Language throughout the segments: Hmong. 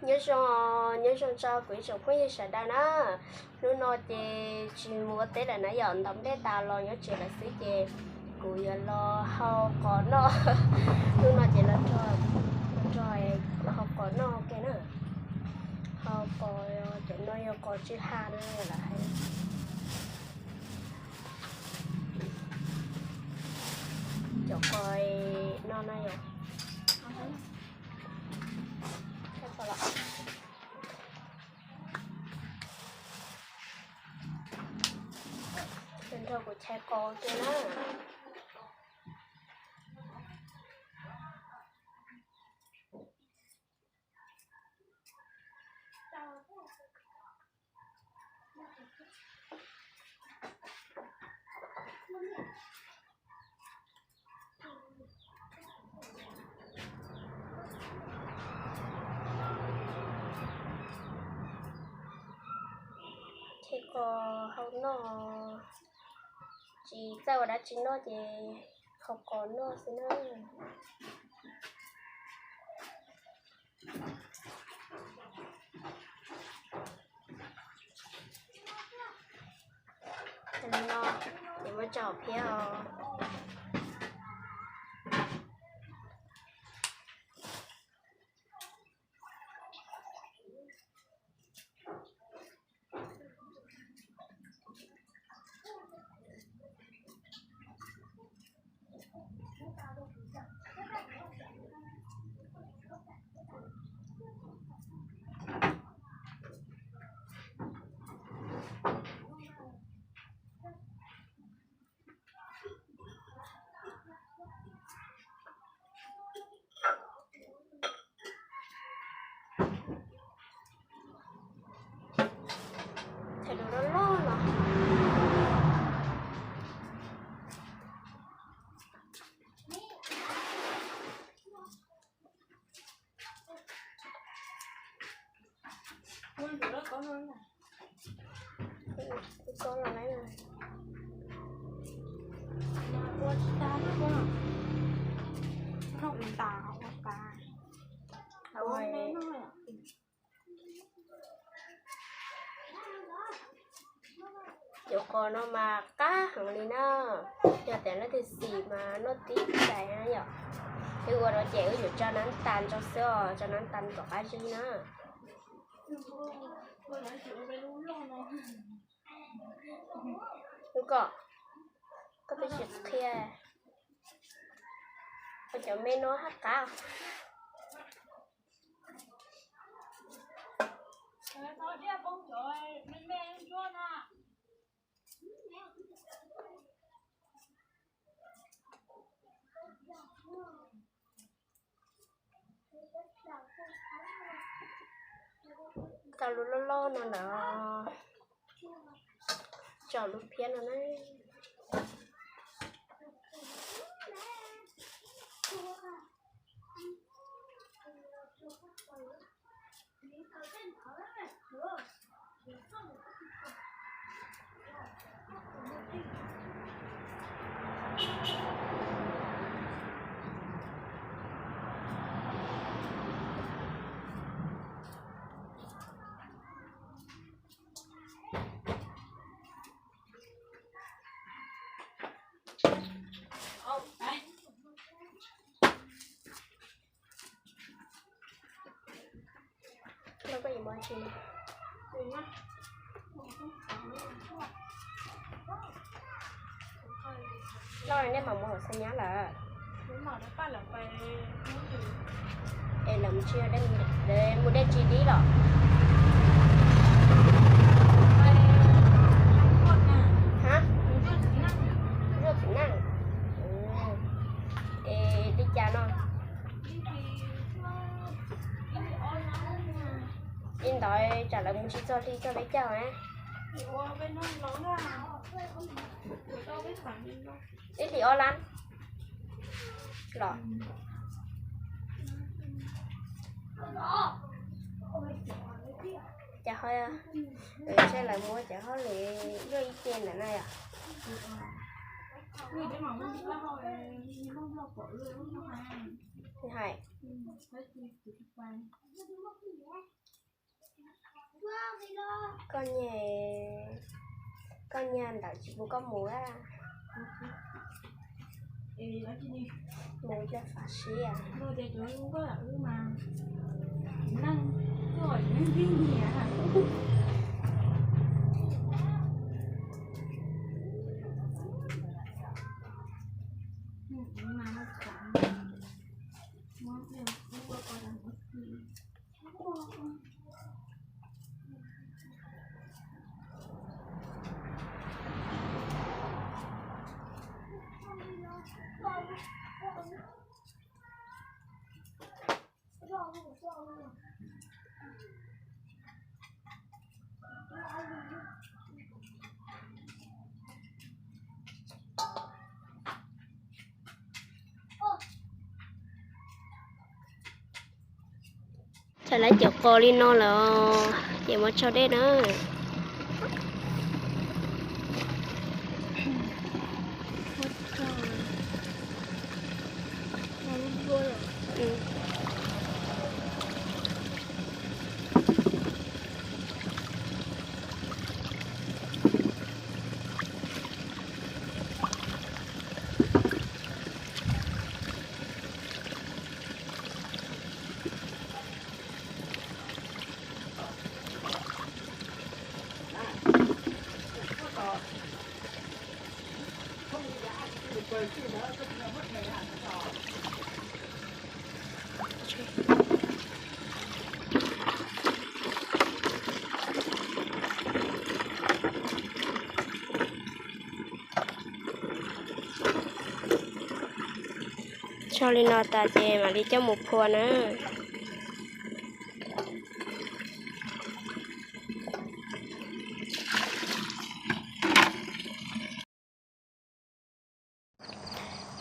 Nyob zoo, nyob zoo tso kuv ib tsoom phooj ywg sawv daws na. Hnub no ces tsis mus ua teb lawm na yom, ntaus nplej tas los nyob tsev lawm xwb ces kuv yuav los hau qos noj. Hnub no ces los, los hau qos noj ua ke na. Hau qos, cov no yog qos tsw ha na lawv hais. Cov qos no no yog nrog kuv chais qos kiag na. Chais qos hau noj, tsis txawj ua dab tsi noj ces hau qos noj xwb na. Li no ces muab tso hauv phiab os. Thaij lub loj loj no. Cov qos no mas qab heev li na, yog tias leej twg xis mas noj tib ntais na yom. Wb ua no ces wb yuav tso nab tas rau xwb os, tso nab tas kom qab zib na. Wb kom, koj twb tsis qhia, ua cov me no haj qab. Tau lub loj loj no ntawd, tso lub phiab no na. Loj nej mam mus hauv xab nyab lawm. Es lawv mus tsis, mus dej tsis dib los? Ha? Zuaj txiv neej. Es li cas no? Li ntawd tsam lawv mus tsis txog hli txog peb caug na. Ib hlis ob lab los? Cas ho, ntshe lawv muab cov hauj lwm luaj ib ce ntawm no yom? Hais. Koj nyiam, koj nyiam ntawd tsis pub koj mus a. Mus coj fav siab. Txhais lawv cov qos li no lawm, ces muab tso dej na. Tso li no tas ces mam li coj mus phua na.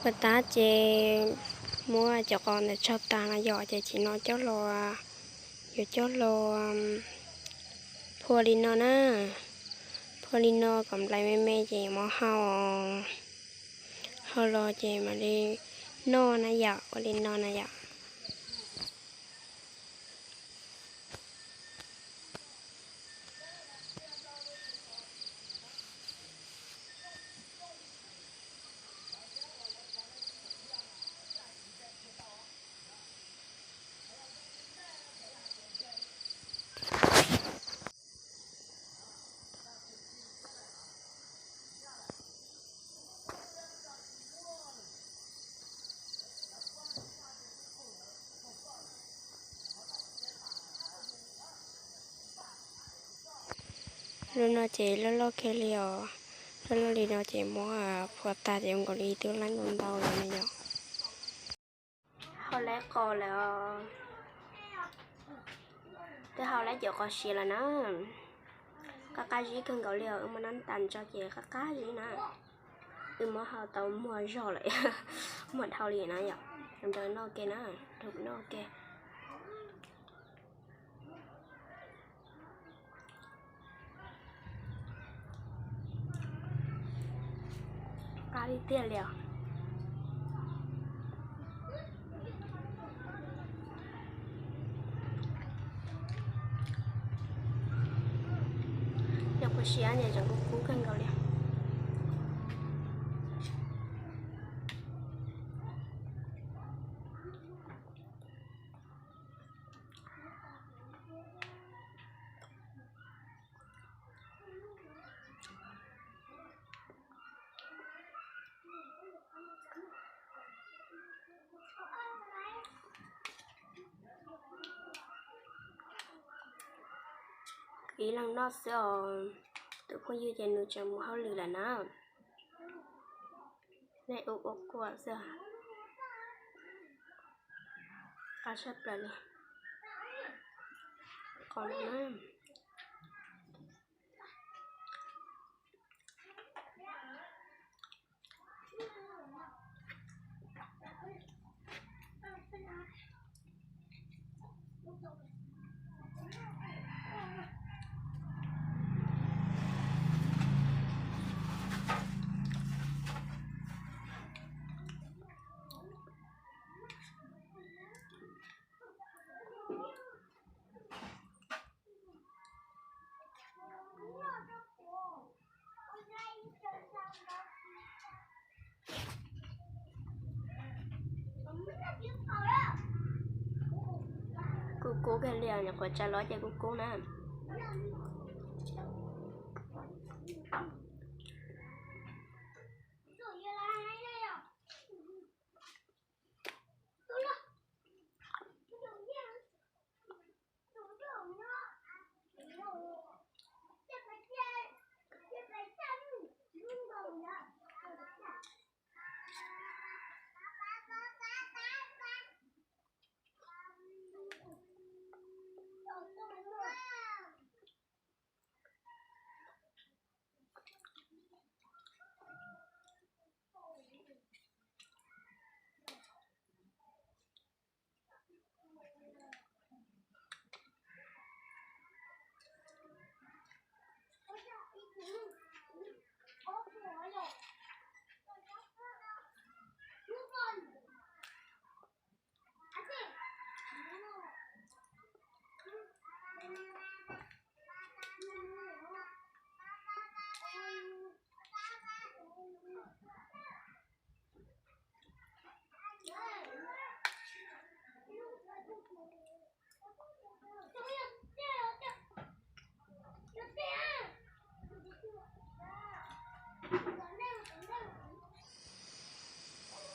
Phua tag ces muab cov qos ntawd tsau tas no yom, ces tsim no coj los, yuav coj los phua li no na. Phua li no kom nplai me me ces yuav muab hau, hau los ces mam li noj na yom, ua li no na yom. Lub no ces loj loj kiag li os. Loj loj li no ces muab phua tag ces ua nkaus li twb laib ntau ntau li no yom. Hau laib qos lawm os. Twb hau laib cov qos siav lawm na. Qab qab zib kawg nkaus li os, wb muab nab tas tso ces qab qab zib na. Wb muab hau tau muag zog lawm, muag dhau li na yom. Nrog noj ke na, nrog noj ke. Qab tiag tiag li os. Yog kuv siav ces tseem kub kub kawg nkaus li. Ib leeg noj xwb os, tus phooj ywg ces nws tseem mus hauj lwm lawm na. Nej ua ua kuam xwb. Qab tshaj plaws li. Qos no na. Kub kub kiag li, nyuam qhuav tsa los ces kub kub na.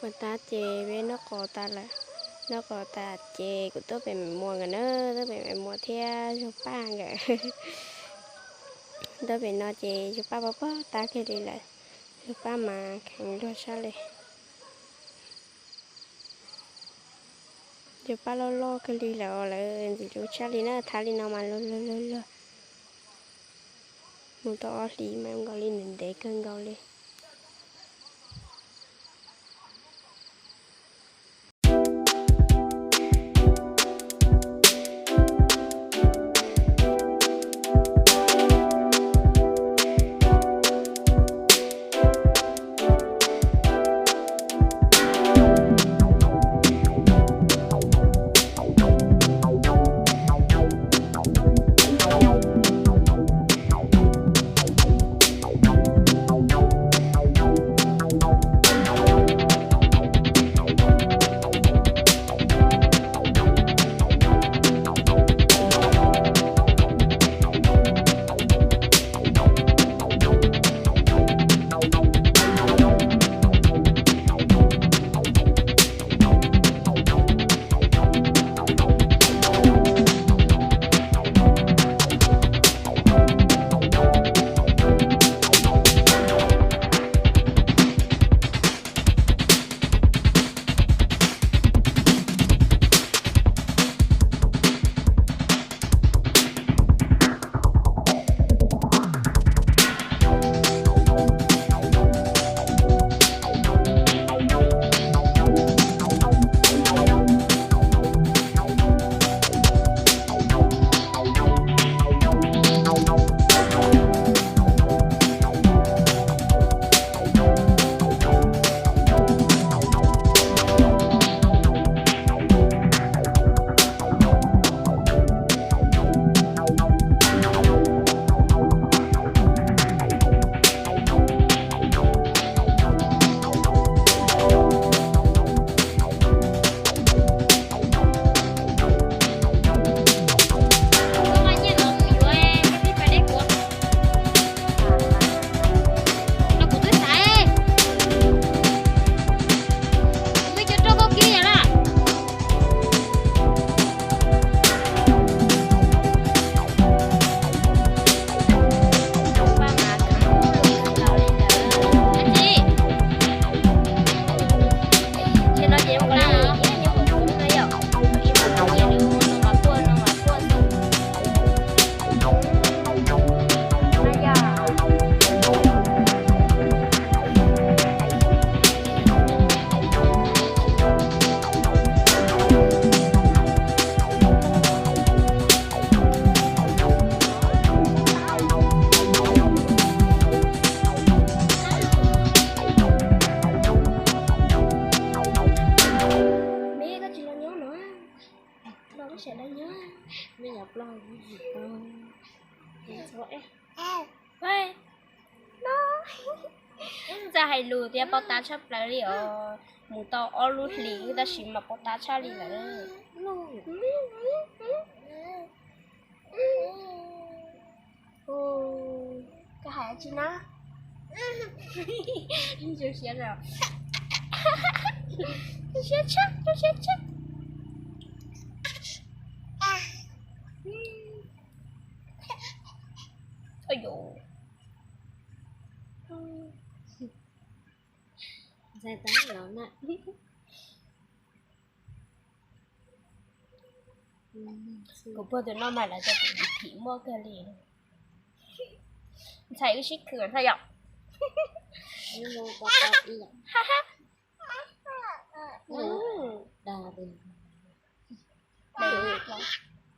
Ua tab ces peb noj qos tas lawm, noj qos tas ces kuv tuaj pem muas nkawd na, tuaj pem muas thiab Zuag Paj nkawd. Tuaj pem no ces Zuag Paj pab pab tab kiag li lawm, Zuag Paj mas kheev luag tshaj li. Zuag Paj loj loj kawg li lawm, lawv ntxim hlub tshaj li na, thab li no mas luag luag luag luag. Mus tau ob hlis mas nkaus li ntev ntev kawg nkaus li. Me koj tsis los nyob no, los koj sawv daws nyob, me nyuam plaub hau yim tau. Txawj hais lus thiab paub tab tshaj plaws li os. Mus tau ob lub hlis tab sis mas paub tab tshaj li lawm. Tsis na. Zoo siab, zoo siab tshaj, zoo siab tshaj. Ntxhais tab los na. Kuv puag tus no mas lawv tias kuv phim muaj kawg li. Ntxhais wb sib khwm ntxhais yom.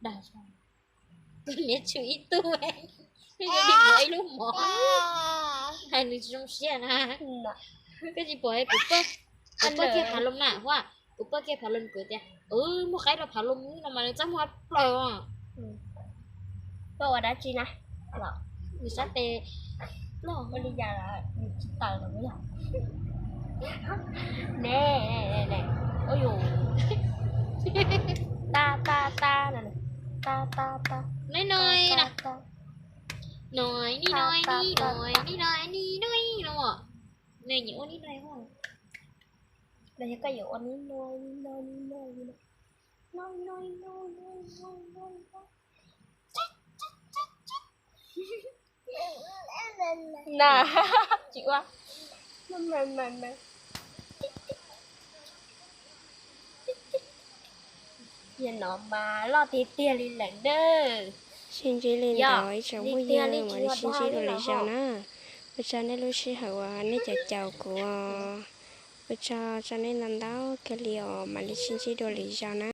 Dag, niam tsum ib tug, yog li muaj ib lub mov, hais nws tsis zoo siab na. Koj tsis pom kuv, kuv poj kiag phav loo na, huaj, kuv poj kiag phav loo kuv tias, muaj qaib rau phav loo no mas nws txaj muag plaws os. Koj ua dab tsi na? Nws sab tes loj ua li cas los nws tsis tawm los yog. Ne, ne, ne, ne. Ua yus ta ta ta no, ta ta ta. Noj noj na. Noj noj noj noj noj no. Ne, nyiam ua noj noj. Los yog koj yuav ua noj noj noj noj noj noj noj. Na, tsis ua. Yog no mas loj tiag tiag li lawm dawb. Sib ntsib li ntawd ib tsoom phooj ywg, mam li sib ntsib dua lwm zaus na. Ua tsaug nej lub sij hawm uas nej caum caum kuv. Ua tsaug tso nej ntau ntau kawg li os, mam li sib ntsib dua lwm zaus na.